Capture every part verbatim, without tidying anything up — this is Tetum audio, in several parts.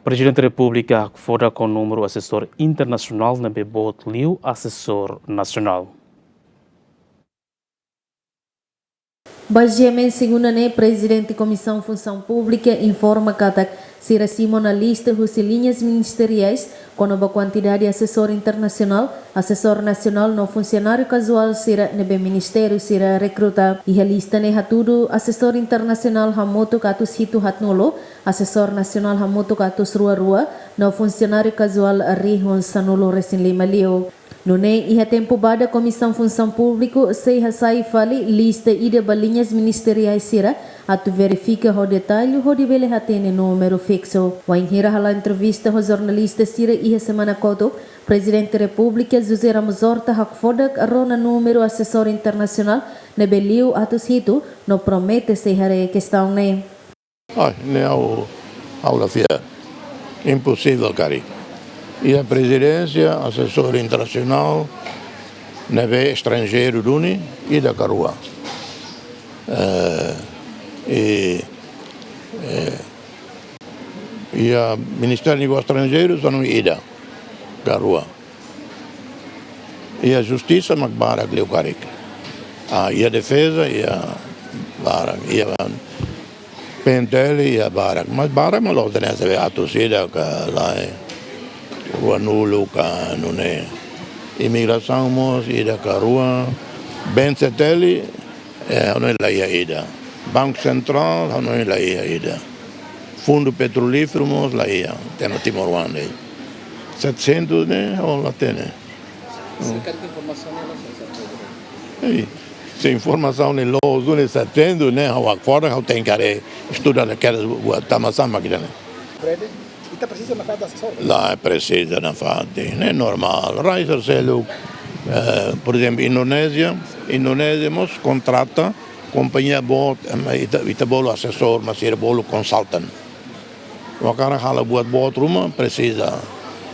Prezidente Repúblika hakfodak ho númeru asesór internasionál ne'ebé boot liu asesór nasionál. Ba GMN segunda ne'e, Prezidente Komisaun Funsaun Públika informa katak sira simu ona lista husi liñas ministeriais kona-ba kuantidade asesór internasionál, asesór nasionál no funsionáriu kazuál sira ne'ebé ministériu sira rekruta. Iha lista ne'e hatudu asesór internasionál hamutuk atus hitu haatnulu, asesór nasionál hamutuk atus rua rua, no funsionáriu kazuál rihun sanulu resin lima liu. Nune'e iha tempu badak Komisaun Funsaun Públika sei hasai fali lista ida ba liñas ministeriais sira atu verifika ho detalle hodi bele hatene númeru fiksu. Wainhira hala'o entrevista ho jornalista sira iha semana kotuk, Prezidente Repúblika José Ramos Horta hakfodak rona númeru asesór internasionál ne'ebé liu atus hitu no promete sei haree kestaun ne'e. Ai, ne'e ha'u, ha'u la fiar. Imposivel karik. Iha prezidénsia, asesór internasionál, ne'ebé estranjeiru duni, ida ka rua. Eh, i, eh, iha Ministériu Negósius Estranjeirus, só ida ka rua. Iha Justisa mak barak liu karik. Ah, iha Defeza, iha barak, iha PNTL, iha barak. Mas barak mak la'ós hanesan be atus ida ka lae, ruanulu ka nune'e. Imigrasaun mós ida ka rua. BNCTL, eh, ha'u hanoin laiha ida. Banku Sentrál, ha'u hanoin laiha ida. Fundu Petrolíferu mós laiha, tema timoroan ne'e. Setecentos ne'e, ha'u la hatene. Ei, se informasaun ne'e loos duni setecentos ne'e, ha'u hakfodak, ha'u tenke haree, estuda naquela, buat tama sama kida ne'e. Ita presiza nafatin asesór? Lae, presiza nafatin, ne'e normál. Rai sira seluk, eh, por ezemplu, Indonézia, Indonézia mós kontrata kompañia boot, em, ita, ita bolu asesór, mas sira bolu consultant. Hakarak halo buat boot ruma, presiza,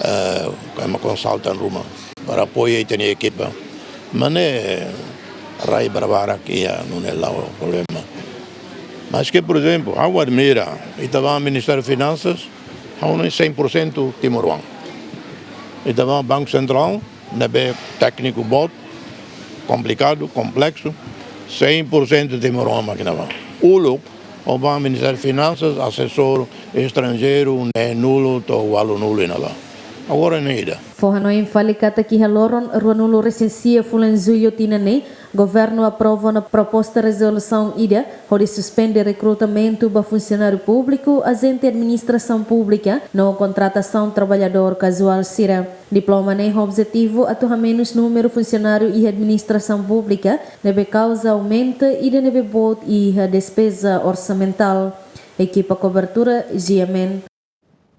eh, ema consultant ruma para apoia ita-nia ekipa. Mas ne'e rai barak-barak iha, nune'e la'ós problema. Maske, por ezemplu, ha'u admira, ita bá Ministériu Finansas, ha'u hanoin cem por cento timoroan. Ita bá Banku Sentrál, ne'ebé tékniku boot, komplikadu, kompleksu, cem por cento timoroan mak iha ne'ebá. Uluk, ó bá Ministériu Finansas, asesór estranjeiru, neen-nulu to'o ualunulu iha ne'ebá. Agora ne'e ida. Fó hanoin fali katak iha loron ruanulu resin sia fulan Jullu tinan ne'e, Governu aprova ona proposta rezolusaun ida hodi suspende rekrutamentu ba funsionáriu públiku, ajente administrasaun públika no kontratasaun traballadór kazuál sira. Diploma ne'e ho objetivu atu hamenus númeru funsionáriu iha administrasaun públika ne'ebé kauza aumenta ida ne'ebé boot iha despeza orsamentál. Ekipa kobertura, GMN.